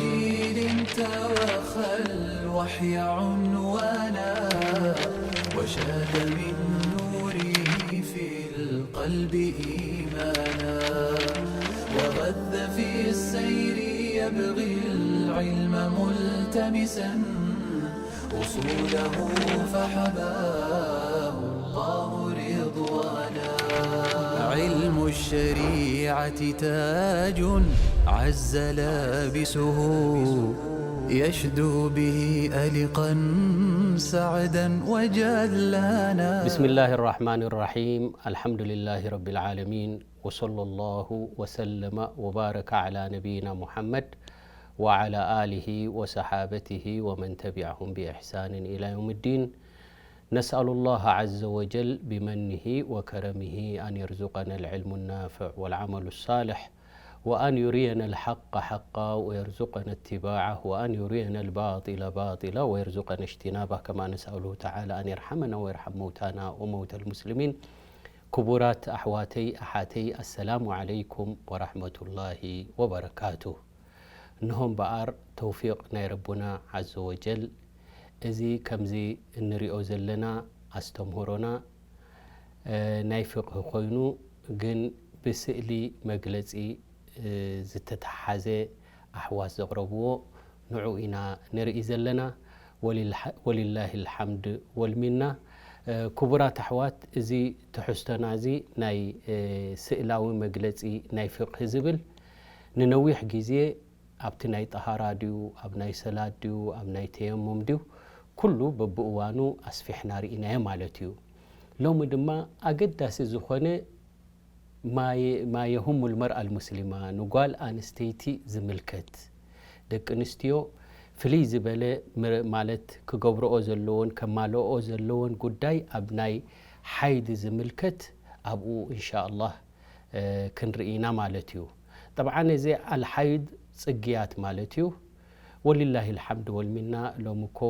جيل توخى الوحي عنوانا، وشاد من نوره في القلب إيمانا، وغذ في السير يبغي العلم ملتمسا، أصوله فحباه الله رضوانا. علم الشريعة تاج عز لابسه، يشدو به ألقا سعدا وجلانا. بسم الله الرحمن الرحيم. الحمد لله رب العالمين. وصلى الله وسلم وبارك على نبينا محمد وعلى آله وصحابته ومن تبعهم بإحسان إلى يوم الدين. نسأل الله عز وجل بمنه وكرمه أن يرزقنا العلم النافع والعمل الصالح، وأن يرينا الحق حقا ويرزقنا اتباعه، وأن يرينا الباطل باطلا ويرزقنا اجتنابه، كما نسأله تعالى أن يرحمنا ويرحم موتانا وموتى المسلمين. ክቡራት ኣሕዋተይ ኣሓተይ፣ ኣሰላሙ ዓለይኩም ወራሕመቱላሂ ወበረካቱ። እንሆ እምበኣር ተውፊቕ ናይ ረቡና ዓዘ ወጀል፣ እዚ ከምዚ እንሪኦ ዘለና ኣስተምህሮና፣ እ፣ ናይ ፍቕሂ ኮይኑ፣ ግን ብስእሊ መግለጺ፣ እ፣ ዝተተሓዘ ኣሕዋት ዘቕረብዎ ንዑ ኢና ንርኢ ዘለና። ወሊልሓ-፣ ወሊላሂ ልሓምድ ወልሚና። እ፣ ክቡራት ኣሕዋት፣ እዚ ትሕዝቶና እዚ ናይ፣ እ፣ ስእላዊ መግለጺ ናይ ፍቕሂ ዝብል ንነዊሕ ግዜ ኣብቲ ናይ ጠሃራ ድዩ፣ ኣብ ናይ ሰላት ድዩ፣ ኣብ ናይ ተየሙም ድዩ፣ ኩሉ በብእዋኑ ኣስፊሕና ርኢናዮ ማለት እዩ። ሎሚ ድማ ኣገዳሲ ዝኾነ ማ የ-፣ ማ የሁሙ ልመርኣ ልሙስሊማ፣ ንጓል ኣንስተይቲ ዝምልከት፣ ደቂ ኣንስትዮ ፍልይ ዝበለ ምር-፣ ማለት ክገብርኦ ዘለዎን ከማልኦ ዘለዎን ጉዳይ ኣብ ናይ ሓይድ ዝምልከት ኣብኡ ኢንሻኣላህ፣ እ፣ ክንርኢ ኢና ማለት እዩ። ጠብዓን እዚ ኣልሓይድ ጽግያት ማለት እዩ። ወሊላሂ ልሓምድ ወልሚና፣ ሎሚ እኮ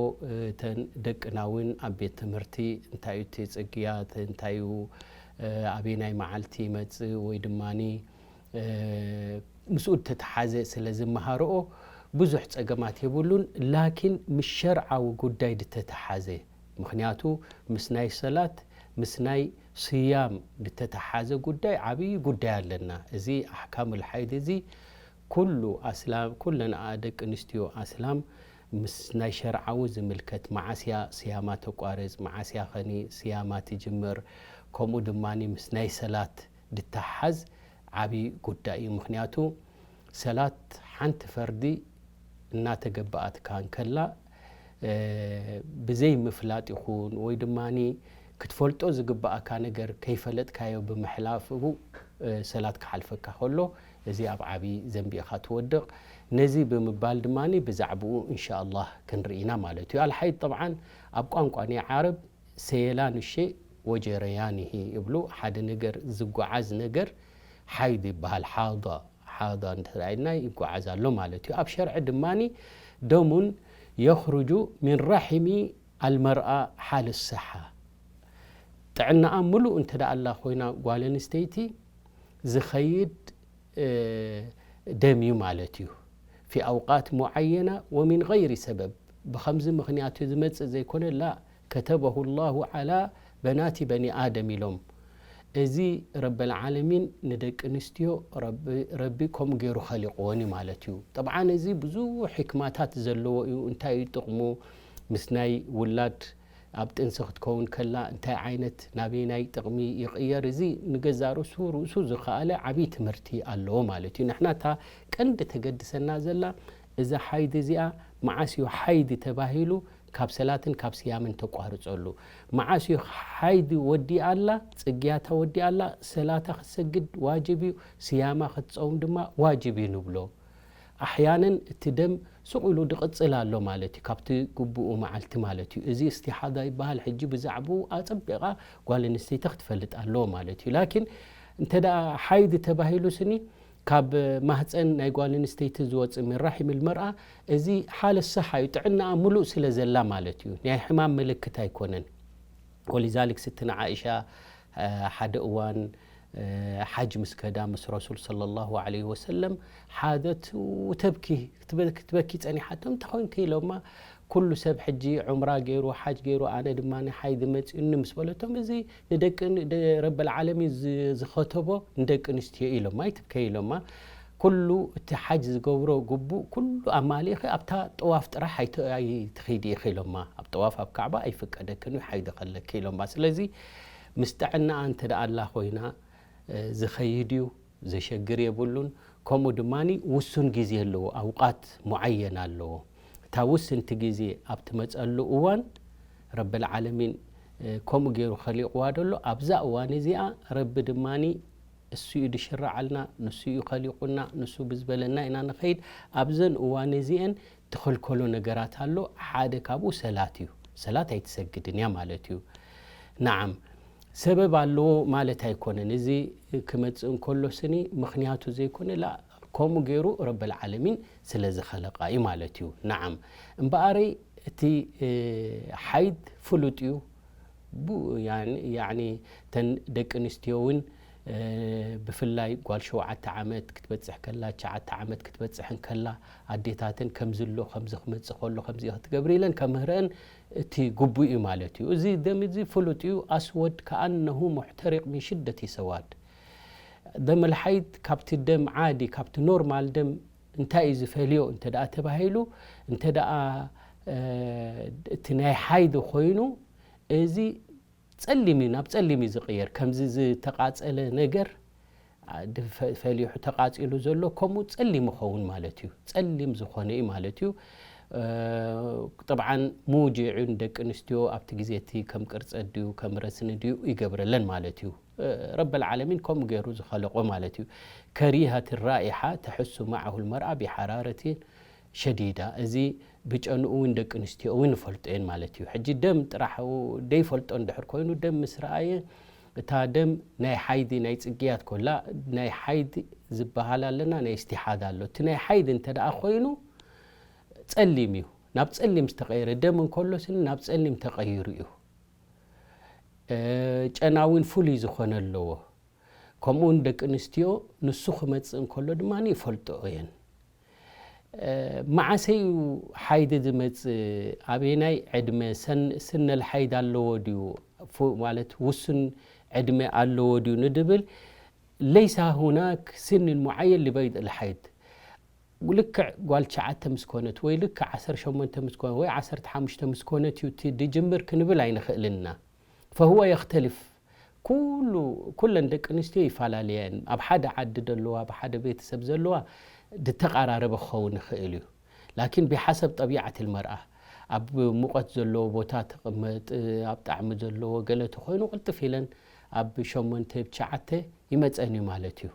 እተን ደቅና እውን ኣብ ቤት ትምህርቲ እንታይ እዩ እቲ ጽግያት፣ እንታይ እዩ፣ እ፣ ኣበየናይ መዓልቲ ይመጽእ ወይ ድማኒ፣ እ፣ ምስኡ እተተሓዘ ስለ ዝመሃርኦ ብዙሕ ጸገማት የብሉን። ላኪን ምስ ሸርዓዊ ጉዳይ ድተተሓዘ፣ ምኽንያቱ ምስ ናይ ሰላት፣ ምስ ናይ ስያም ድተተሓዘ ጉዳይ ዓብዪ ጉዳይ ኣለና። እዚ ኣሕካም ልሓይድ እዚ ኩሉ ኣስላም፣ ኩለን ኣ-፣ ደቂ ኣንስትዮ ኣስላም ምስ ናይ ሸርዓዊ ዝምልከት፣ መዓስ እያ ስያማ ተቋርጽ፣ መዓስ እያ ኸኒ ስያማ ትጅምር፣ ከምኡ ድማኒ ምስ ናይ ሰላት ድተሓዝ ዓብዪ ጉዳይ እዩ። ምኽንያቱ ሰላት ሓንቲ ፈርዲ እናተገበኣትካ እንከላ፣ እ፣ ብዘይ ምፍላጥ ይኹን ወይ ድማኒ ክትፈልጦ ዝግበኣካ ነገር ከይፈለጥካዮ ብምሕላፉ፣ እ፣ ሰላት ክሓልፈካ ከሎ፣ እዚ ኣብ ዓቢ ዘንቢ ኢኻ ትወድቕ። ነዚ ብምባል ድማኒ ብዛዕብኡ እንሻኣላህ ክንርኢ ኢና ማለት እዩ። ኣልሓይድ ጠብዓን ኣብ ቋንቋ ናይ ዓረብ ሰየላን ሸይ ወጀረያኒሂ ይብሉ። ሓደ ነገር ዝጓዓዝ ነገር ሓይድ ይበሃል። ሓዳ፣ ሓዳ እንተ ኢልና ይጓዓዝ ኣሎ ማለት እዩ። ኣብ ሸርዒ ድማኒ ደሙን የኽሩጁ ሚን ራሒሚ ኣልመርኣ ሓል ሰሓ። ጥዕናኣ ምሉእ እንተ ደኣ ኣላ ኮይና ጓል ኣንስተይቲ ዝኸይድ፣ እ፣ ደም እዩ ማለት እዩ። ፊ ኣውቃት ሙዓየና ወሚን ገይሪ ሰበብ። ብኸምዚ ምኽንያት እዩ ዝመጽእ ዘይኮነ፣ ላ ከተበሁ ላሁ ዓላ በናቲ በኒ ኣደም ኢሎም። እዚ ረበል ዓለሚን ንደቂ ኣንስትዮ ረቢ፣ ረቢ ከምኡ ገይሩ ኸሊቕወን እዩ ማለት እዩ። ጠብዓን እዚ ብዙሕ ሕክማታት ዘለዎ እዩ። እንታይ እዩ ጥቕሙ? ምስ ናይ ውላድ ኣብ ጥንሲ ክትከውን ከላ እንታይ ዓይነት ናበየናይ ጥቕሚ ይቕየር? እዚ ንገዛ ርእሱ፣ ርእሱ ዝኸኣለ ዓብዪ ትምህርቲ ኣለዎ ማለት እዩ። ንሕና እታ ቀንዲ ተገድሰና ዘላ እዛ ሓይድ እዚኣ መዓስ እዩ ሓይድ ተባሂሉ ካብ ሰላትን ካብ ስያምን ተቋርጸሉ? መዓስ እዩ ሓይድ ወዲኣ ኣላ፣ ጽግያታ ወዲኣ ኣላ፣ ሰላታ ክትሰግድ ዋጅብ እዩ፣ ስያማ ክትጸውም ድማ ዋጅብ እዩ ንብሎ? ኣሕያነን እቲ ደም ስቕ ኢሉ ድቕጽል ኣሎ ማለት እዩ፣ ካብቲ ግቡኡ መዓልቲ ማለት እዩ። እዚ እስቲሓዳ ይበሃል። ሕጂ ብዛዕባኡ ኣጸቢቓ ጓል ኣንስተይቲ ክትፈልጥ ኣለዎ ማለት እዩ። ላኪን እንተ ደኣ ሓይድ ተባሂሉ ስኒ፣ ካብ ማህፀን ናይ ጓል ኣንስተይቲ ዝወፅእ፣ ሚን ራሒም ልመርኣ፣ እዚ ሓለ ሰሓ እዩ፣ ጥዕናኣ ምሉእ ስለ ዘላ ማለት እዩ። ናይ ሕማም ምልክት ኣይኮነን። ወሊዛሊክ ስትና ዓኢሻ፣ እ፣ ሓደ እዋን፣ ሓጅ ምስ ከዳ ምስ ረሱል ሰለላሁ ዐለይሂ ወሰለም ሓደት ወተብኪ፣ ክትበ-፣ ክትበኪ ጸኒሓቶም። እንታይ ኾንኪ ኢሎማ። ኩሉ ሰብ ሕጂ ዑምራ ገይሩ፣ ሓጅ ገይሩ፣ ኣነ ድማ ሓይድ መጺኡኒ ምስ በለቶም፣ እዚ ንደቂ ን-፣ ደ-፣ ረበል ዓለሚን ዝ-፣ ዝኸተቦ ንደቂ ኣንስትዮ ኢሎማ፣ ኣይትብከይ ኢሎማ። ኩሉ እቲ ሓጅ ዝገብሮ ግቡእ ኩሉ ኣማሊእኺ ኣብታ ጠዋፍ ጥራሕ ኣይት-፣ ኣይትኸይዲ ኢኺ ኢሎማ። ኣብ ጠዋፍ ኣብ ካዕባ ኣይፍቀደክን እዩ ሓይድ ከለኪ ኢሎማ። ስለዚ ምስ ጥዕናኣ እንተ ደኣ ኣላ ኮይና፣ እ፣ ዝኸይድ እዩ፣ ዘሸግር የብሉን። ከምኡ ድማ ውሱን ግዜ ኣለዎ፣ ኣውቃት ሙዓየን ኣለዎ። እታ ውስንቲ ግዜ ኣብ ትመጸሉ እዋን ረብል ዓለሚን፣ እ፣ ከምኡ ገይሩ ኸሊቕዋ ደሎ። ኣብዛ እዋን እዚኣ ረቢ ድማ እሱ እዩ ድሽርዓልና፣ ንሱ እዩ ኸሊቑና፣ ንሱ ብዝበለና ኢና ንኸይድ። ኣብዘን እዋን እዚአን ትኸልከሎ ነገራት ኣሎ። ሓደ ካብኡ ሰላት እዩ። ሰላት ኣይትሰግድን እያ ማለት እዩ። ነዓም፣ ሰበብ ኣለዎ ማለት ኣይኮነን። እዚ ክመጽእ እንከሎ ስኒ ምኽንያቱ ዘይኮነ፣ ላ፣ ከምኡ ገይሩ ረበል ዓለሚን ስለ ዝኸለቓ እዩ ማለት እዩ። ነዓም፣ እምበኣረይ እቲ፣ እ፣ ሓይድ ፍሉጥ እዩ። ቡ-፣ ያን-፣ ያዕኒ፣ ተን ደቂ ኣንስትዮ እውን፣ እ፣ ብፍላይ ጓል ሸውዓተ ዓመት ክትበጽሕ ከላ፣ ትሽዓተ ዓመት ክትበጽሕ እንከላ፣ ኣዴታተን ከምዚ ኣሎ፣ ከምዚ ክመጽእ ከሎ፣ ከምዚ ክትገብሪ ኢለን ከምህረአን እቲ ግቡእ እዩ ማለት እዩ። እዚ ደም እዚ ፍሉጥ እዩ። ኣስወድ ከኣነሁ ሙሕተሪቕ ሚን ሽደቲ ሰዋድ። ደም ኣልሓይድ ካብቲ ደም ዓዲ፣ ካብቲ ኖርማል ደም እንታይ እዩ ዝፈልዮ እንተ ደኣ ተባሂሉ፣ እንተ ደኣ፣ እ፣ እቲ ናይ ሓይድ ኮይኑ፣ እዚ ጸሊም እዩ፣ ናብ ጸሊም እዩ ዝቕየር። ከምዚ ዝተቓጸለ ነገር፣ አ፣ ድ-፣ ፈ-፣ ፈሊሑ ተቓጺሉ ዘሎ፣ ከምኡ ጸሊም ይኸውን ማለት እዩ። ጸሊም ዝኾነ እዩ ማለት እዩ። እ፣ ጥብዓን ሙውጅዑን ደቂ ኣንስትዮ ኣብቲ ግዜ እቲ ከም ቅርጸት ድዩ፣ ከም ረስኒ ድዩ ይገብረለን ማለት እዩ። እ፣ ረበል ዓለሚን ከምኡ ገይሩ ዝኸለቆ ማለት እዩ። ከሪሀት ራኢሓ ተሕሱ መዓሁ ልመርኣ ቢሓራረትን ሸዲዳ። እዚ ብጨንኡ እውን ደቂ ኣንስትዮ እውን ይፈልጦ እየን ማለት እዩ። ሕጂ ደም ጥራሕ ደይፈልጦ እንድሕር ኮይኑ፣ ደም ምስ ረኣየ፣ እታ ደም ናይ ሓይዲ፣ ናይ ጽግያት ኮላ፣ ናይ ሓይዲ ዝበሃል ኣለና፣ ናይ እስቲሓዳ ኣሎ። እቲ ናይ ሓይዲ እንተ ደኣ ኮይኑ፣ ጸሊም እዩ። ናብ ጸሊም ዝተቐየረ ደም እንከሎ ስኒ ናብ ጸሊም ተቐይሩ እዩ። እ፣ ጨና እውን ፍሉይ ዝኾነ ኣለዎ። ከምኡውን ደቂ ኣንስትዮ ንሱ ክመጽእ እንከሎ ድማ ይፈልጥኦ እየን። እ፣ መዓሰ እዩ ሓይዲ ዝመጽእ? ኣበየናይ ዕድመ? ሰን-፣ ስነል ሓይድ ኣለዎ ድዩ? ፉ-፣ ማለት ውሱን ዕድመ ኣለዎ ድዩ ንድብል፣ ለይሳ ሁናክ ስንን ሙዓየን ሊበይድ ልሓይድ። ልክዕ ጓል ትሽዓተ ምስ ኮነት ወይ ልክዕ ዓሰርተ ሸሞንተ ምስ ኮነት ወይ ዓሰርተ ሓሙሽተ ምስ ኮነት እዩ እቲ ድጅምር ክንብል ኣይንኽእልን ኢና። ፈሁወ የኽተልፍ። ኩሉ፣ ኩለን ደቂ ኣንስትዮ ይፈላለያ እየን። ኣብ ሓደ ዓዲ ዘለዋ፣ ኣብ ሓደ ቤተሰብ ዘለዋ ድተቓራረበ ክኸውን ይኽእል እዩ። ላኪን ብሓሰብ ጠቢዓት ልመርኣ፣ ኣብ ሙቐት ዘለዎ ቦታ ትቕመጥ፣ ኣብ ጣዕሚ ዘለዎ ገለ ተኾይኑ ቅልጥፍ ኢለን ኣብ ሸሞንተ፣ ኣብ ትሽዓተ ይመጸን እዩ ማለት እዩ።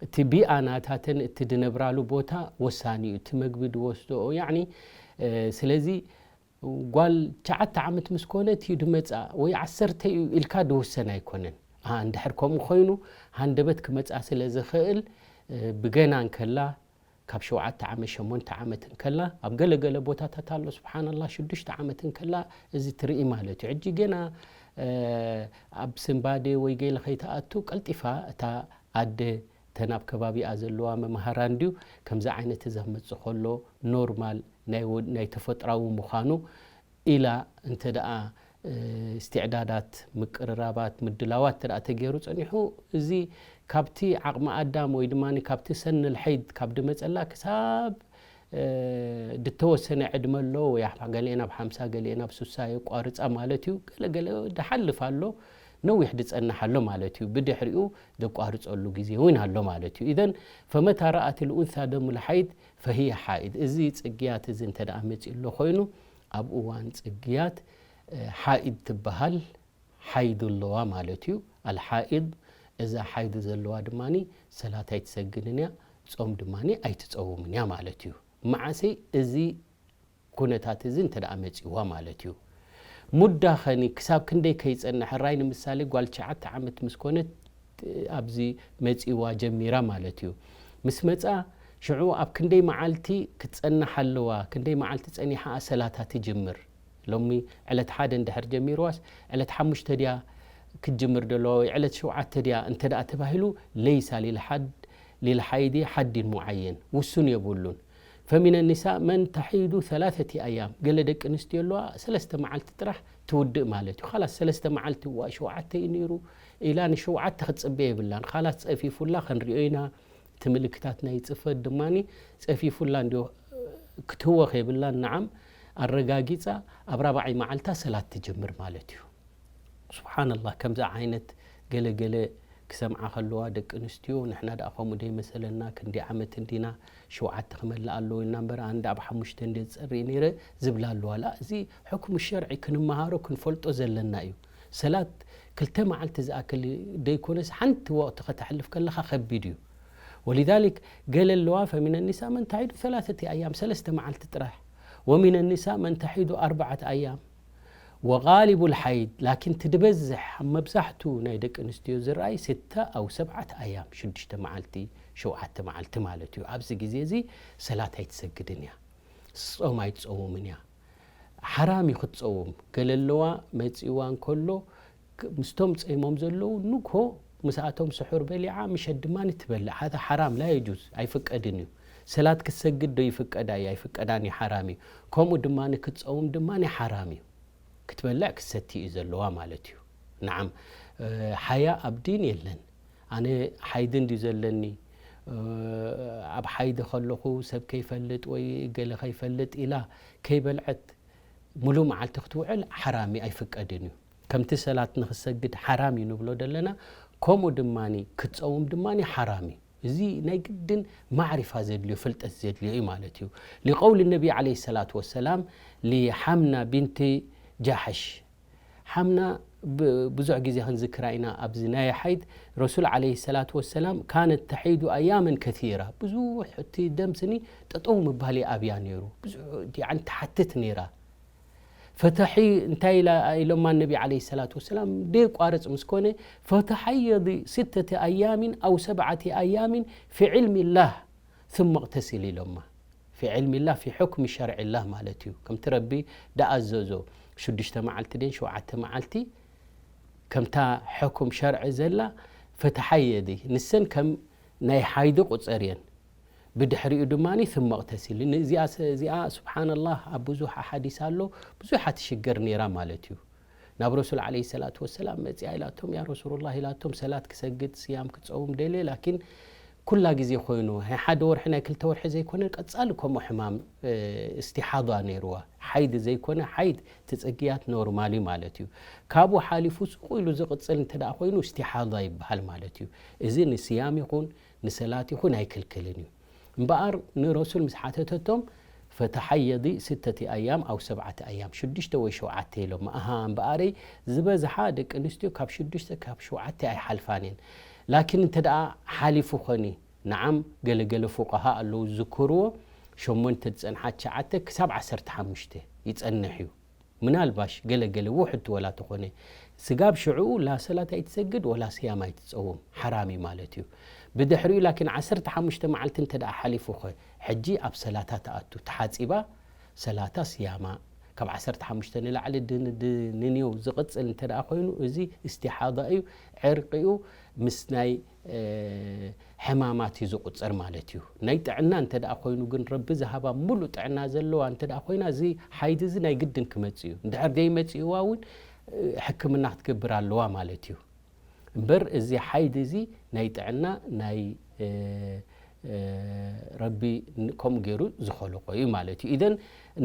እቲ ቢኣ ናታተን እቲ ድነብራሉ ቦታ ወሳኒ እዩ። እቲ መግቢ ድወስድኦ፣ ያዕኒ፣ እ፣ ስለዚ ጓል ትሽዓተ ዓመት ምስ ኮነት እዩ ድመጻ ወይ ዓሰርተ እዩ ኢልካ ድውሰን ኣይኮነን። ኣ፣ እንድሕር ከምኡ ኮይኑ ሃንደበት ክመጻ ስለ ዝኽእል፣ እ፣ ብገና እንከላ ካብ ሸውዓተ ዓመት፣ ሸሞንተ ዓመት እንከላ፣ ኣብ ገለ ገለ ቦታታት ኣሎ፣ ስብሓንላህ፣ ሽዱሽተ ዓመት እንከላ እዚ ትርኢ ማለት እዩ። ሕጂ ገና፣ እ፣ ኣብ ስንባዴ ወይ ገለ ከይትኣቱ ቀልጢፋ እታ ኣደ፣ እተን ኣብ ከባቢኣ ዘለዋ መምሃራን ድዩ ከምዚ ዓይነት እዚ ክመጽእ ከሎ ኖርማል ናይ ወ-፣ ናይ ተፈጥራዊ ምዃኑ ኢላ እንተ ደኣ፣ እ፣ እስትዕዳዳት፣ ምቅርራባት፣ ምድላዋት እንተ ደኣ ተገይሩ ጸኒሑ፣ እዚ ካብቲ ዓቕሚ ኣዳም ወይ ድማ ካብቲ ሰን ልሐይድ ካብ ድመጸላ ክሳብ፣ እ፣ ድተወሰነ ዕድመ ኣሎ፣ ወይ ኣሕ-፣ ገሊአን ኣብ ሓምሳ፣ ገሊአን ኣብ ሱሳ የቋርጻ ማለት እዩ። ገለ ገለ ድሓልፍ ኣሎ፣ ነዊሕ ድጸንሕ ኣሎ ማለት እዩ። ብድሕሪኡ ደቋርጸሉ ግዜ እውን ኣሎ ማለት እዩ። ኢዘን ፈመታ ረኣት ልኡንሳ ደሙ ልሓይድ ፈህየ ሓኢድ። እዚ ጽግያት እዚ እንተ ደኣ መጺኡ ኣሎ ኮይኑ፣ ኣብ እዋን ጽግያት፣ እ፣ ሓኢድ ትበሃል ሓይድ ኣለዋ ማለት እዩ። ኣልሓኢድ፣ እዛ ሓይድ ዘለዋ ድማ ሰላት ኣይትሰግድን እያ፣ ጾም ድማ ኣይትጸውምን እያ ማለት እዩ። መዓሰይ እዚ ኩነታት እዚ እንተ ደኣ መጺእዋ ማለት እዩ። ሙዳ ኸኒ ክሳብ ክንደይ ከይጸንሕ፣ ራይ ንምሳሌ ጓል ትሽዓተ ዓመት ምስ ኮነት፣ ኣብዚ መጺእዋ ጀሚራ ማለት እዩ። ምስ መጻ ሽዑ ኣብ ክንደይ መዓልቲ ክትጸንሕ ኣለዋ፣ ክንደይ መዓልቲ ጸኒሓ ሰላታ ትጅምር? ሎሚ ዕለት ሓደ እንድሕር ጀሚርዋስ ዕለት ሓሙሽተ ድያ ክትጅምር ደለዋ ወይ ዕለት ሸውዓተ ድያ እንተ ደኣ ተባሂሉ፣ ለይሳ ሊልሓድ ሊልሓይዲ ሓዲን ሙዓየን፣ ውሱን የብሉን። ፈሚነ ኒሳእ መን ተሒዱ ሰላሰቲ ኣያም፣ ገለ ደቂ ኣንስትዮ ኣለዋ ሰለስተ መዓልቲ ጥራሕ ትውድእ ማለት እዩ። ካላስ ሰለስተ መዓልቲ እዋ ሸውዓተ እዩ ነይሩ ኢላ ንሸውዓተ ክትጽበ የብላን። ካላስ ጸፊፉላ ክንሪኦ ኢና፣ እቲ ምልክታት ናይ ጽፈት ድማ ጸፊፉላ እንዲዮ ክትህወኽ የብላን። ንዓም ኣረጋጊጻ ኣብ ራብዓይ መዓልታ ሰላት ትጅምር ማለት እዩ። ስብሓንላህ፣ ከምዚ ዓይነት ገለገለ ክሰምዓ ከለዋ ደቂ ኣንስትዮ፣ ንሕና ደኣ ከምኡ ደይመሰለና፣ ክንደይ ዓመት እንዲና፣ ሸውዓተ ክመልእ ኣለዎ ኢልና እምበር፣ ኣነ ደኣ ኣብ ሓሙሽተ እንደ ዝጸሪ ነይረ ዝብላ ኣለዋ። ላ፣ እዚ ሕክሙ ሸርዒ ክንመሃሮ ክንፈልጦ ዘለና እዩ። ሰላት ክልተ መዓልቲ ዝኣክል ደይኮነስ ሓንቲ ወቕቲ ከተሕልፍ ከለኻ ከቢድ እዩ። ወሊዛሊክ ገለ ኣለዋ፣ ፈሚነ ኒሳ መን ተሒዱ ሰላሰቲ ኣያም፣ ሰለስተ መዓልቲ ጥራሕ፣ ወሚነ ኒሳ መን ተሒዱ ኣርባዓት ኣያም፣ ወጋሊቡ ልሓይድ፣ ላኪን እቲ ድበዝሕ ኣብ መብዛሕቱ ናይ ደቂ ኣንስትዮ ዝረኣይ ስተ ኣው ሰብዓት ኣያም፣ ሽዱሽተ መዓልቲ፣ ሸውዓተ መዓልቲ ማለት እዩ። ኣብዚ ግዜ እዚ ሰላት ኣይትሰግድን እያ፣ ጾም ኣይትጸውምን እያ። ሓራም እዩ ክትጸውም። ገለ ኣለዋ መጺእዋ እንከሎ ክ-፣ ምስቶም ጸይሞም ዘለዉ ንግሆ ምስኣቶም ስሑር በሊዓ ምሸት ድማ ትበልዕ። ሃዛ ሓራም ላ የጁዝ፣ ኣይፍቀድን እዩ። ሰላት ክትሰግድ ዶ ይፍቀዳ እዩ? ኣይፍቀዳን እዩ፣ ሓራም እዩ። ከምኡ ድማ ክትጸውም ድማ ሓራም እዩ። ክትበልዕ ክትሰቲ እዩ ዘለዋ ማለት እዩ። ንዓም፣ እ፣ ሓያ ኣብ ዲን የለን። ኣነ ሓይዲ እንድዩ ዘለኒ፣ እ፣ ኣብ ሓይዲ ከለኹ ሰብ ከይፈልጥ ወይ ገለ ከይፈልጥ ኢላ ከይበልዐት ሙሉእ መዓልቲ ክትውዕል ሓራም እዩ፣ ኣይፍቀድን እዩ። ከምቲ ሰላት ንኽሰግድ ሓራም እዩ ንብሎ ዘለና፣ ከምኡ ድማ ክትጸውም ድማ ሓራም እዩ። እዚ ናይ ግድን ማዕሪፋ ዘድልዮ፣ ፍልጠት ዘድልዮ እዩ ማለት እዩ። ሊቀውሊ ነቢ ዓለይሂ ሰላቱ ወሰላም ሊሓምና ቢንቲ ጃሕሽ። ሓምና ብ-፣ ብዙሕ ግዜ ክንዝክራ ኢና። ኣብዚ ናይ ሓይድ ረሱል ዓለይሂ ሰላቱ ወሰላም ካነት ተሒዱ ኣያመን ከሲራ። ብዙሕ እቲ ደም ስኒ ጠጠው ምባል ይኣብያ ነይሩ። ብዙሕ፣ ያዕኒ፣ ትሓትት ነይራ። ፈተሒ-፣ እንታይ ኢላ-፣ ኢሎማ ነቢ ዓለይሂ ሰላቱ ወሰላም፣ ደየቋርጽ ምስ ኮነ፣ "ፈተሓየዲ ሲተተ ኣያሚን ኣው ሰብዓተ ኣያሚን ፊ ዕልሚላህ ثم اغتسلي" ኢሎማ። ፊ ዕልሚላህ፣ ፊ ሑክሚ ሸርዒላህ ማለት እዩ። ከምቲ ረቢ ደኣዘዞ፣ ሽዱሽተ መዓልቲ ደን ሸውዓተ መዓልቲ፣ ከምታ ሕኩም ሸርዒ ዘላ፣ ፈተሓየዲ፣ ንሰን ከም ናይ ሓይዲ ቁጸር እየን። ብድሕሪኡ ድማ ثم اغتسلي። ንእዚኣ ሰ-፣ እዚኣ ስብሓንላህ ኣብ ብዙሕ ኣሓዲስ ኣሎ፣ ብዙሓት ትሽገር ነይራ ማለት እዩ። ናብ ረሱል ዓለይሂ ሰላቱ ወሰላም መጺኣ ኢላቶም፣ "ያ ረሱሉላህ" ኢላቶም፣ "ሰላት ክሰግድ፣ ስያም ክጸውም ደልየ፣ ላኪን ኩላ ግዜ ኮይኑ፣ ናይ ሓደ ወርሒ፣ ናይ ክልተ ወርሒ ዘይኮነ፣ ቀጻሊ ከምኡ ሕማም፣ እ፣ እስቲሓዳ ነይርዋ። ሓይድ ዘይኮነ፣ ሓይድ ትጽግያት ኖርማል እዩ ማለት እዩ። ካብኡ ሓሊፉ ስቕ ኢሉ ዝቕጽል እንተ ደኣ ኮይኑ፣ እስቲሓዳ ይበሃል ማለት እዩ። እዚ ንስያም ይኹን ንሰላት ይኹን ኣይክልክልን እዩ። እምበኣር ንረሱል ምስ ሓተተቶም፣ "ፈተሓየዲ ሲተቲ ኣያም ኣው ሰብዓቲ ኣያም፣ ሽዱሽተ ወይ ሸውዓተ" ኢሎም። ኣሃ፣ እምበኣረይ ዝበዝሓ ደቂ ኣንስትዮ ካብ ሽዱሽተ ካብ ሸውዓተ ኣይሓልፋን እየን። ላኪን እንተ ደኣ ሓሊፉ ኾኒ፣ ንዓም፣ ገለ ገለ ፉቃሃ ኣለዉ ዝዝክርዎ፣ ሸሞንተ ዝጸንሓ ትሽዓተ ክሳብ ዓሰርተ ሓሙሽተ ይጸንሕ እዩ። ምናልባሽ ገለ ገለ ውሕድ ወላ ተኾነ፣ ስጋብ ሽዑኡ ላ ሰላት ኣይትሰግድ ወላ ስያም ኣይትጸውም፣ ሓራም እዩ ማለት እዩ። ብድሕሪኡ ላኪን ዓሰርተ ሓሙሽተ መዓልቲ እንተ ደኣ ሓሊፉ ኸ፣ ሕጂ ኣብ ሰላታ ትኣቱ፣ ተሓጺባ፣ ሰላታ፣ ስያማ፣ ካብ ዓሰርተ ሓሙሽተ ንላዕሊ ድ-፣ ድ-፣ ንንየው ዝቕጽል እንተ ደኣ ኮይኑ፣ እዚ እስቲሓዳ እዩ፣ ዕርቂ እዩ፣ ምስ ናይ፣ እ፣ ሕማማት እዩ ዝቑጸር ማለት እዩ። ናይ ጥዕና እንተ ደኣ ኮይኑ ግን፣ ረቢ ዝሃባ ሙሉእ ጥዕና ዘለዋ እንተ ደኣ ኮይና፣ እዚ ሓይዲ እዚ ናይ ግድን ክመጽእ እዩ። እንድሕር ዘይመጽእዋ እውን፣ እ፣ ሕክምና ክትገብር ኣለዋ ማለት እዩ። እምበር እዚ ሓይዲ እዚ ናይ ጥዕና፣ ናይ፣ እ፣ እ፣ ረቢ ን-፣ ከምኡ ገይሩ ዝኸለቆ እዩ ማለት እዩ። ኢዘን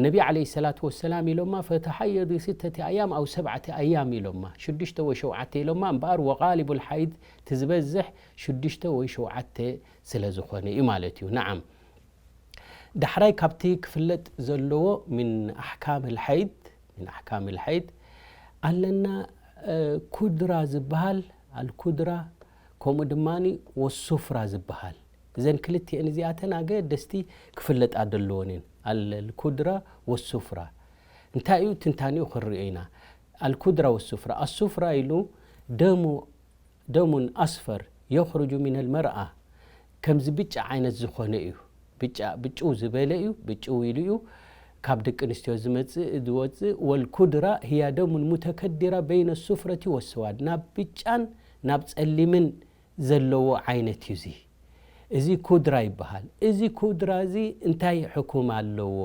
ነቢ ዓለይሂ ሰላቱ ወሰላም ኢሎማ፣ "ፈተሓየዲ ሲተቲ ኣያም ኣው ሰብዓቲ ኣያም" ኢሎማ፣ ሽዱሽተ ወይ ሸውዓተ ኢሎማ። እምበኣር ወጋሊቡል ሓይድ፣ እቲ ዝበዝሕ ሽዱሽተ ወይ ሸውዓተ ስለ ዝኾነ እዩ ማለት እዩ። ነዓም። ዳሕራይ ካብቲ ክፍለጥ ዘለዎ ምን ኣሕካም ልሓይድ፣ ምን ኣሕካም ልሓይድ ኣለና፣ እ፣ ኩድራ ዝበሃል፣ ኣልኩድራ፣ ከምኡ ድማ ወሱፍራ ዝበሃል። እዘን ክልቲኤን እዚኣተን ኣገደስቲ ክፍለጣ ዘለወን እየን። ኣል-፣ ኣልኩድራ ወሱፍራ። እንታይ እዩ ትንታኔኡ ክንሪኦ ኢና። ኣልኩድራ ወሱፍራ። ኣሱፍራ ኢሉ ደሙ ደሙን ኣስፈር የኽርጁ ሚነል መርኣ፣ ከምዚ ብጫ ዓይነት ዝኾነ እዩ። ብጫ፣ ብጭው ዝበለ እዩ፣ ብጭው ኢሉ እዩ። ካብ ደቂ ኣንስትዮ ዝመጽእ ዝወጽእ ወልኩድራ ህያ ደሙን ሙተከዲራ በይነ ሱፍረቲ ወሰዋድ ናብ ብጫን ናብ ጸሊምን ዘለዎ ዓይነት እዩ። እዚ እዚ ኩድራ ይበሃል። እዚ ኩድራ እዚ እንታይ ሕኩም ኣለዎ?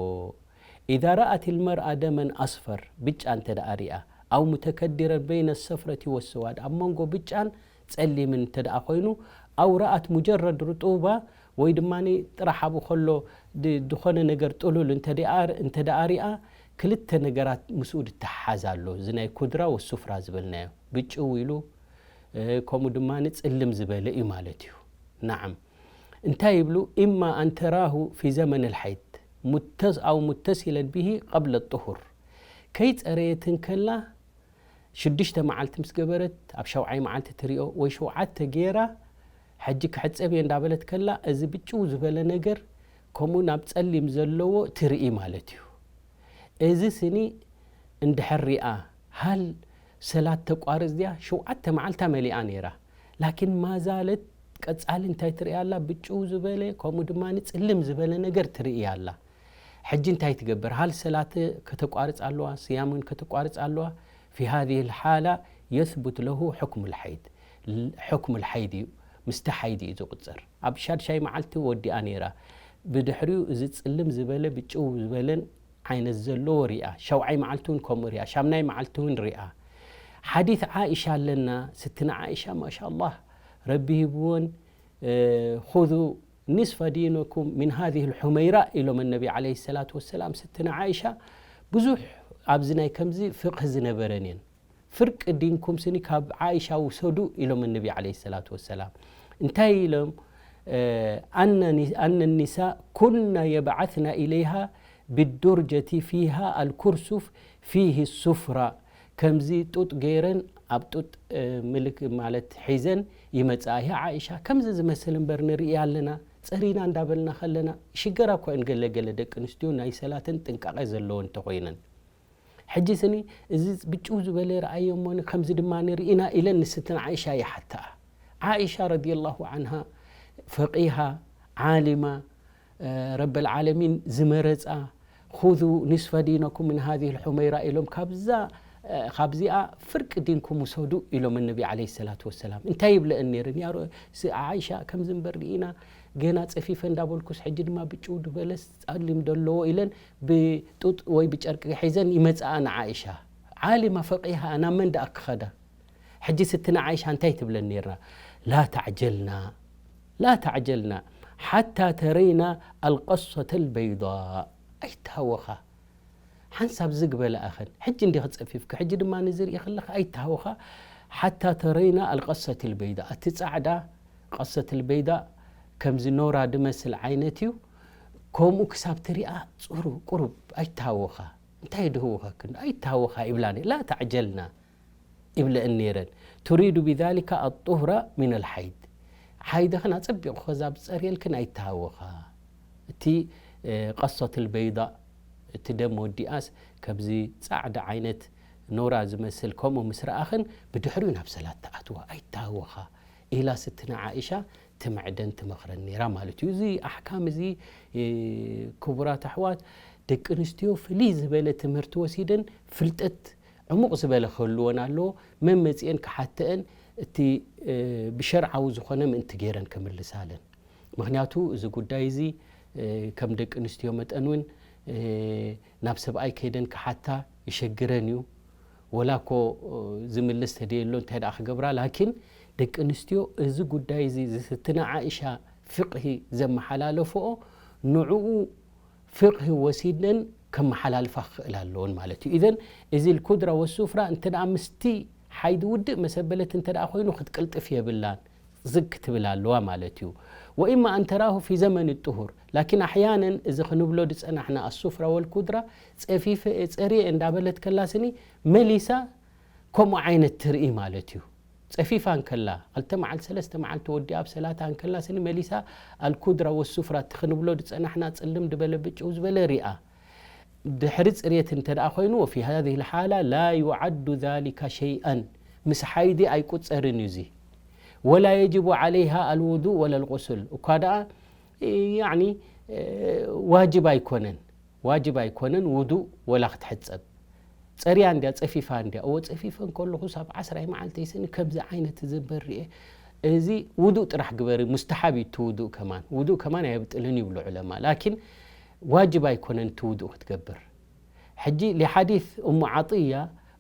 إذا رأت المرأة دما أصفر ብጫ እንተ ደኣ ሪኣ أو متكدرا بين الصفرة والسواد ኣብ መንጎ ብጫን ጸሊምን እንተ ደኣ ኮይኑ أو رأت مجرد رطوبة ወይ ድማ ጥራሕ ኣብኡ ከሎ ዝኾነ ነገር ጥሉል እንተ ደኣ ሪኣ ክልተ ነገራት ምስኡ ዝተሓሓዝ ኣሎ። እዚ ናይ ኩድራ ወሱፍራ ዝበልናዮ ብጭው ኢሉ ከምኡ ድማ ጽልም ዝበለ እዩ ማለት እዩ። ናዓም እንታይ ይብሉ? إما أن تراه في زمن الحيض أو متصلا به قبل الطهر ከይጸረየት እንከላ ሽዱሽተ መዓልቲ ምስ ገበረት ኣብ ሸውዓይ መዓልቲ ትሪኦ ወይ ሸውዓተ ገይራ ሕጂ ክሕጸብ እየ እንዳበለት ከላ እዚ ብጭው ዝበለ ነገር ከምኡ ናብ ጸሊም ዘለዎ ትርኢ ማለት እዩ። እዚ ስኒ እንድሕር ሪኣ ሃል ሰላት ተቋርጽ ድያ? ሸውዓተ መዓልታ መሊኣ ነይራ። ላኪን ማዛለት ቀጻሊ እንታይ ትርኢ ኣላ? ብጭው ዝበለ ከምኡ ድማ ጽልም ዝበለ ነገር ትርኢ ኣላ። ሕጂ እንታይ ትገብር? ሃል ሰላት ከተቋርጽ ኣለዋ፣ ስያም እውን ከተቋርጽ ኣለዋ። في هذه الحالة يثبت له حكم الحيض. ሕኩም ልሓይድ እዩ፣ ምስቲ ሓይድ እዩ ዝቁጸር። ኣብ ሻድሻይ መዓልቲ ወዲኣ ነይራ። ብድሕሪኡ እዚ ጽልም ዝበለ ብጭው ዝበለን ዓይነት ዘለዎ ሪኣ። ሸውዓይ መዓልቲ እውን ከምኡ ሪኣ። ሻምናይ መዓልቲ እውን ሪኣ። ሓዲት ዓኢሻ ኣለና። ስትና ዓኢሻ ማሻ ኣላህ ረቢ ሂብወን خذوا نصف دينكم من هذه الحميراء ኢሎም ነቢ ዓለይሂ ሰላቱ ወሰላም። ስትና ዓኢሻ ብዙሕ ኣብዚ ናይ ከምዚ ፍቅህ ዝነበረን እየን። ፍርቂ ዲንኩም ስኒ ካብ ዓኢሻ ውሰዱ ኢሎም ነቢ ዓለይሂ ሰላቱ ወሰላም። እንታይ ኢሎም? أن النساء كن يبعثن إليها بالدرجة فيها الكرسف فيه السفرة ከምዚ ጡጥ ገይረን ኣብ ጡጥ ምልክ ማለት ሒዘን ይመጽኣ። ይህ ዓኢሻ ከምዚ ዝመስል እምበር ንርኢ ኣለና ጸሪና እንዳበልና ከለና ሽገራ እኮ እየን። ገለ ገለ ደቂ ኣንስትዮ ናይ ሰላተን ጥንቃቐ ዘለወን እንተኾይነን ሕጂ ስኒ እዚ ብጭው ዝበለ ረኣዮ እሞ ከምዚ ድማ ንርኢና ኢለን ንስትን ዓኢሻ ይሓትኣ። ዓኢሻ ረዲየላሁ ዓንሃ ፈቂሃ ዓሊማ ረበል ዓለሚን ዝመረጻ خذوا نصف دينكم من هذه الحميراء ኢሎም ካብዛ ካብዚኣ ፍርቂ ዲንኩም ውሰዱ ኢሎም ነቢ ዓለይሂ ሰላቱ ወሰላም። እንታይ ይብለአን ነይረን? ያ ዓኢሻ ከምዚ እምበር ርኢና ገና ጸፊፈ እንዳበልኩስ ሕጂ ድማ ብጭው ዝበለስ ጸሊም ደለዎ ኢለን ብጡጥ ወይ ብጨርቂ ሒዘን ይመጽኣ ንዓኢሻ። ዓሊማ ፈቂሃ ናብ መን ደኣ ክኸዳ? ሕጂ ስትና ዓይሻ እንታይ ትብለን ነይራ? لا تعجلن لا تعجلن حتى ترين القصة البيضاء ኣይትሃወኻ ሓንሳብ ዝግ በላ ኣኸን ሕጂ እንዲኺ ጸፊፍኪ ሕጂ ድማ ንዝርኢ ከለኺ ኣይትሃወኻ حتى ترين القصة البيضاء እቲ ጻዕዳ قصة البيضاء ከምዚ ኖራ ድመስል ዓይነት እዩ ከምኡ ክሳብ ትሪኣ ጽሩ ቁሩብ ኣይትሃወኻ እንታይ ድህወኸክን ኣይትሃወኻ ይብላኒ لا تعجلن ይብለእን ነይረን تريد بذلك الطهر من الحيض ሓይድኽን ኣጸቢቑ ከዛ ብጸርየልክን ኣይተሃወኻ እቲ ቀሶት البيضاء እቲ ደም ወዲኣስ ከምዚ ጻዕዳ ዓይነት ኖራ ዝመስል ከምኡ ምስ ረኣኽን ብድሕሪኡ ናብ ሰላት ተኣትዋ ኣይተሃወኻ ኢላ ስትና ዓኢሻ ትምዕደን ትመኽረን ነይራ ማለት እዩ። እዚ ኣሕካም እዚ ክቡራት ኣሕዋት ደቂ ኣንስትዮ ፍልይ ዝበለ ትምህርቲ ወሲደን ፍልጠት ዕሙቕ ዝበለ ክህልወን ኣለዎ። መን መጺኤን ክሓተአን እቲ ብሸርዓዊ ዝኾነ ምእንቲ ገይረን ክምልሳለን። ምኽንያቱ እዚ ጉዳይ እዚ ከም ደቂ ኣንስትዮ መጠን እውን ናብ ሰብኣይ ከይደን ክሓታ ይሸግረን እዩ። ወላ እኮ ዝምልስ ተደየሎ እንታይ ደኣ ክገብራ ላኪን ደቂ ኣንስትዮ እዚ ጉዳይ እዚ ዝስትና ዓኢሻ ፍቕሂ ዘመሓላለፈኦ ንዕኡ ፍቕሂ ወሲደን ከመሓላልፋ ክኽእል ኣለዎን ማለት እዩ። ኢዘን እዚ ልኩድራ ወሱፍራ እንተ ደኣ ምስቲ ሓይዲ ውድእ መሰበለት እንተ ደኣ ኮይኑ ክትቅልጥፍ የብላን ዝግ ክትብል ኣለዋ ማለት እዩ። ወኢማ ኣን ተራሁ ፊ ዘመን ጥሁር ላኪን ኣሕያነን እዚ ክንብሎ ዝጸናሕና ኣሱፍራ ወልኩድራ ጸፊፈ ጸርየ እንዳበለት ከላ ስኒ መሊሳ ከምኡ ዓይነት ትርኢ ማለት እዩ። ጸፊፋ እንከላ ክልተ መዓልቲ ሰለስተ መዓልቲ ወዲኣ ኣብ ሰላታ እንከላ ስኒ መሊሳ ኣልኩድራ ወሱፍራ እቲ ክንብሎ ዝጸናሕና ጽልም ዝበለ ብጭው ዝበለ ሪኣ ድሕሪ ጽርየት እንተ ደኣ ኮይኑ وفي هذه الحالة لا يعد ذلك شيئا ምስ ሓይዲ ኣይቁጸርን እዩ እዚ ولا يجب عليها الوضوء ولا الغسل እኳ ደኣ ያኒ ዋጅብ ኣይኮነን ዋጅብ ኣይኮነን ውዱእ ወላ ክትሕጸብ። ጸርያ እንድያ፣ ጸፊፋ እንድያ። እወ፣ ጸፊፈ እንከለኹስ ኣብ ዓስራይ መዓልተይ ስኒ ከምዚ ዓይነት እዚ እምበር ርኤ። እዚ ውዱእ ጥራሕ ግበሪ፣ ሙስተሓብ እዩ እቲ ውዱእ ከማን። ውዱእ ከማን ኣየብጥልን ይብሉ ዑለማ። ላኪን ዋጅብ ኣይኮነን እቲ ውዱእ ክትገብር። ሕጂ ሊሓዲስ እሙ ዓጥያ፣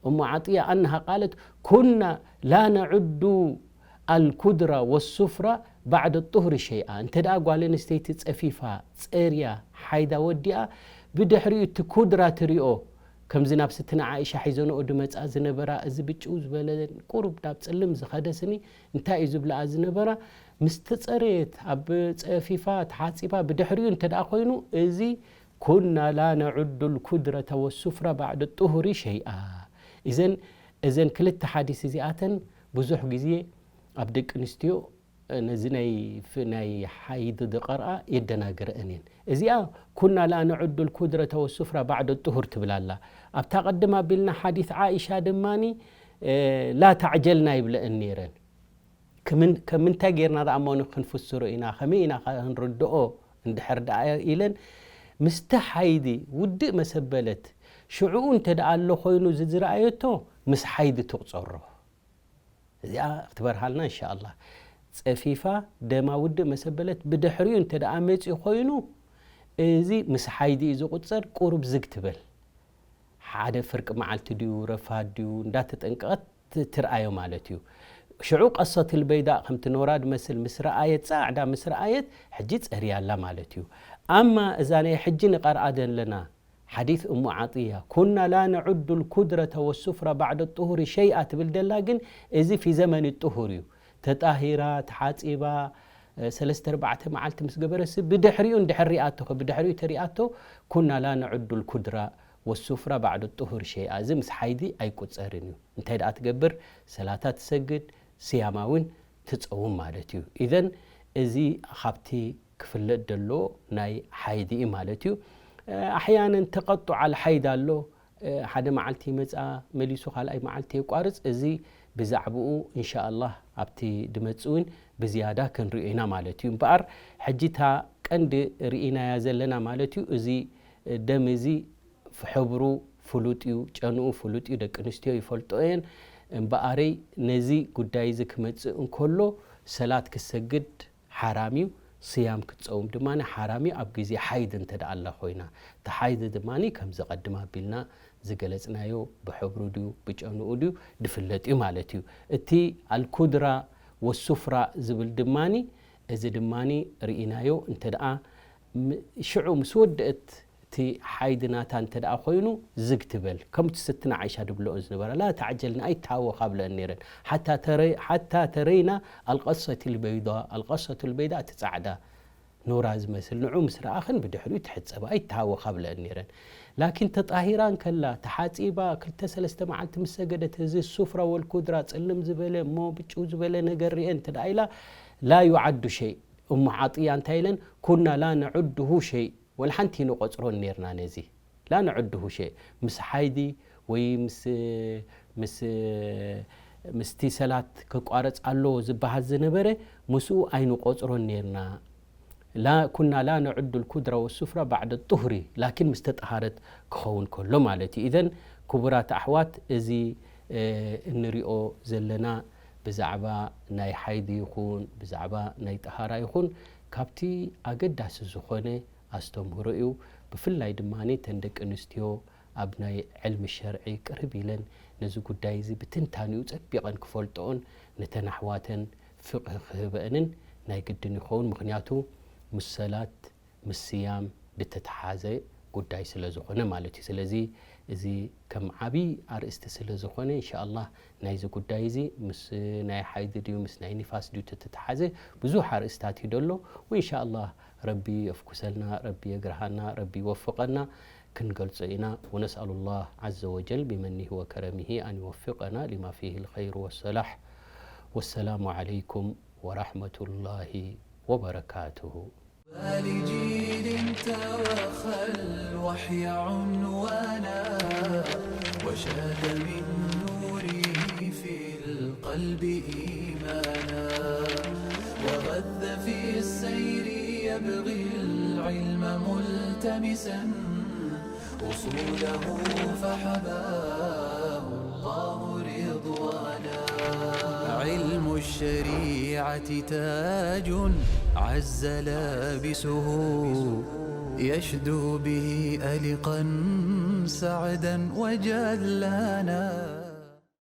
እሙ ዓጥያ ኣነሃ ቃለት ኩና ላ ነዑዱ ኣልኩድራ ወሱፍራ ባዕደ ጡህሪ ሸይኣ። እንተ ደኣ ጓል ኣንስተይቲ ጸፊፋ፣ ጸርያ፣ ሓይዳ ወዲኣ፣ ብድሕሪኡ እቲ ኩድራ ትሪኦ፣ ከምዚ ናብ ስትና ዓኢሻ ሒዘንኦ ድመጻ ዝነበራ፣ እዚ ብጭው ዝበለ ቁሩብ ናብ ጽልም ዝኸደ ስኒ እንታይ እዩ ዝብልኣ ዝነበራ? ምስ ተጸረየት፣ ኣብ ጸፊፋ፣ ተሓጺባ፣ ብድሕሪኡ እንተ ደኣ ኮይኑ፣ እዚ ኩና ላ ነዑዱ ልኩድረተ ወሱፍራ ባዕደ ጡሁሪ ሸይኣ። እዘን፣ እዘን ክልተ ሓዲስ እዚኣተን ብዙሕ ግዜ ኣብ ደቂ ኣንስትዮ ነዚ ናይ ፍ-፣ ናይ ሓይድ ዝቐርኣ የደናግረአን እየን። እዚኣ ኩና ላ ነዑዱ ልኩድረተ ወሱፍራ ባዕደ ጡሁር ትብል ኣላ። ኣብታ ቅድም ኣቢልና ሓዲስ ዓኢሻ ድማኒ፣ እ፣ ላ ተዕጀልና ይብለአን ነይረን። ክምን-፣ ከም ምንታይ ጌርና ደኣ እሞ ክንፍስሮ ኢና? ከመይ ኢና ከ ክንርድኦ? እንድሕር ደኣ ኢለን ምስቲ ሓይዲ ውድእ መሰበለት ሽዕኡ እንተ ደኣ ኣሎ ኮይኑ እዚ ዝረኣየቶ ምስ ሓይዲ ትቑጸሮ። እዚኣ ክትበርሃልና እንሻኣላህ። ጸፊፋ ደማ ውድእ መሰበለት ብድሕሪኡ እንተ ደኣ መጺኡ ኮይኑ እዚ ምስ ሓይዲ እዩ ዝቑጸር፣ ቁሩብ ዝግ ትበል። ሓደ ፍርቂ መዓልቲ ድዩ፣ ረፋድ ድዩ፣ እንዳተጠንቀቐት ት-፣ ትርኣዮ ማለት እዩ። ሽዑ ቀሰት ልበይዳእ ከምቲ ኖራ ድመስል ምስ ረኣየት፣ ጻዕዳ ምስ ረኣየት፣ ሕጂ ጸርያ ኣላ ማለት እዩ። ኣማ እዛ ናይ ሕጂ ንቐርኣ ዘለና ሓዲስ እሙ ዓጥያ፣ ኩና ላ ነዑዱ ልኩድረተ ወሱፍራ ባዕደ ጡሁሪ ሸይኣ ትብል ደላ ግን፣ እዚ ፊ ዘመን ጡሁር እዩ። ተጣሂራ፣ ተሓጺባ፣ እ፣ ሰለስተ ኣርባዕተ መዓልቲ ምስ ገበረሲ፣ ብድሕሪኡ እንድሕር ሪኣቶ፣ ብድሕሪኡ ተሪኣቶ፣ ኩና ላ ነዑዱ ልኩድራ ወሱፍራ ባዕደ ጡሁር ሸይኣ። እዚ ምስ ሓይዲ ኣይቁጸርን እዩ። እንታይ ደኣ ትገብር? ሰላታ ትሰግድ፣ ስያማ እውን ትጸውም ማለት እዩ። ኢዘን እዚ ካብቲ ክፍለጥ ደሎ ናይ ሓይዲ እዩ ማለት እዩ። እ፣ ኣሕያነን ተቐጡዓል ሓይድ ኣሎ። እ፣ ሓደ መዓልቲ ይመጽኣ፣ መሊሱ ካልኣይ መዓልቲ የቋርጽ። እዚ ብዛዕብኡ እንሻኣላህ ኣብቲ ድመጽእ እውን ብዝያዳ ክንርእዮ ኢና ማለት እዩ። እምበኣር ሕጂ እታ ቀንዲ ርኢናያ ዘለና ማለት እዩ፣ እዚ ደም እዚ ፍ-፣ ሕብሩ ፍሉጥ እዩ፣ ጨንኡ ፍሉጥ እዩ፣ ደቂ ኣንስትዮ ይፈልጦ እየን። እምበኣረይ ነዚ ጉዳይ እዚ ክመጽእ እንከሎ ሰላት ክሰግድ ሓራም እዩ፣ ስያም ክትጸውም ድማ ሓራም እዩ፣ ኣብ ግዜ ሓይድ እንተ ደኣ ኣላ ኮይና። እቲ ሓይድ ድማ ከምዚ ቀድም ኣቢልና ዝገለጽናዮ ብሕብሩ ድዩ ብጨንኡ ድዩ ድፍለጥ እዩ ማለት እዩ። እቲ ኣልኩድራ ወሱፍራ ዝብል ድማ፣ እዚ ድማ ርኢናዮ እንተ ደኣ ም-፣ ሽዑ ምስ ወደአት እቲ ሓይዲ ናታ እንተ ደኣ ኮይኑ ዝግ ትበል። ከምቲ ስትና ዓይሻ ድብለኦ ዝነበራ፣ ላ ተዕጀልና፣ ኣይተሃወኻ ብለአን ነይረን። ሓታ ተረ-፣ ሓታ ተረይና ኣልቀሰት ልበይዳ፣ ኣልቀሰት ልበይዳ፣ እቲ ጻዕዳ ኖራ ዝመስል፣ ንዑ ምስ ረኣኽን ብድሕሪኡ ትሕጸባ፣ ኣይተሃወኻ ብለአን ነይረን። ላኪን ተጣሂራ እንከላ፣ ተሓጺባ፣ ክልተ ሰለስተ መዓልቲ ምስ ሰገደት፣ እዚ ሱፍራ ወልኩድራ ጽልም ዝበለ እሞ ብጭው ዝበለ ነገር ርኤ እንተ ደኣ ኢላ፣ ላ ዩዓዱ ሸይ። እሙ ዓጥያ እንታይ ኢለን? ኩና ላ ነዑድሁ ሸይ። ወላ ሓንቲ ይንቆጽሮን ኔርና ነዚ። ላ ነዕድሁ ሸይ። ምስ ሓይዲ ወይ ምስ፣ ምስ፣ ምስቲ ሰላት ክቋረጽ ኣለዎ ዝበሃል ዝነበረ ምስኡ ኣይንቆጽሮን ኔርና። ላ፣ ኩና ላ ነዕዱ ልኩድራ ወሱፍራ ባዕደ ጡህሪ፣ ላኪን ምስ ተጠሃረት ክኸውን ከሎ ማለት እዩ። ኢዘን ክቡራት ኣሕዋት፣ እዚ፣ እ፣ እንሪኦ ዘለና ብዛዕባ ናይ ሓይዲ ይኹን ብዛዕባ ናይ ጠሃራ ይኹን ካብቲ ኣገዳሲ ዝኾነ ኣስተምህሮ እዩ። ብፍላይ ድማ እተን ደቂ ኣንስትዮ ኣብ ናይ ዕልሚ ሸርዒ ቅርብ ኢለን ነዚ ጉዳይ እዚ ብትንታኒኡ ጸቢቐን ክፈልጥኦን ነተን ኣሕዋተን ፍቕህ ክህበአንን ናይ ግድን ይኸውን። ምኽንያቱ ምስ ሰላት ምስ ስያም ዝተተሓዘ ጉዳይ ስለ ዝኾነ ማለት እዩ። ስለዚ እዚ ከም ዓብዪ ኣርእስቲ ስለ ዝኾነ፣ እንሻኣላህ ናይዚ ጉዳይ እዚ ምስ ናይ ሓይዲ ድዩ ምስ ናይ ኒፋስ ድዩ ተተተሓዘ ብዙሕ ኣርእስታት እዩ ደሎ። ወእንሻኣላህ ረቢ የፍኩሰልና፣ ረቢ የግርሃና፣ ረቢ ይወፍቐና፣ ክንገልጾ ኢና። ونسأل الله عز وجل بمنه وكرمه أن يوفقنا لما فيه الخير والصلاح. والسلام عليكم ورحمة الله وبركاته. لجيل توخى الوحي عنوانا، وشاد من نوره في القلب إيمانا، وغذ في السير يبغي العلم ملتمسا، أصوله فحماه الله رضوانا. علم الشريعة تاج عز لابسه، يشدو به ألقا سعدا وجلانا.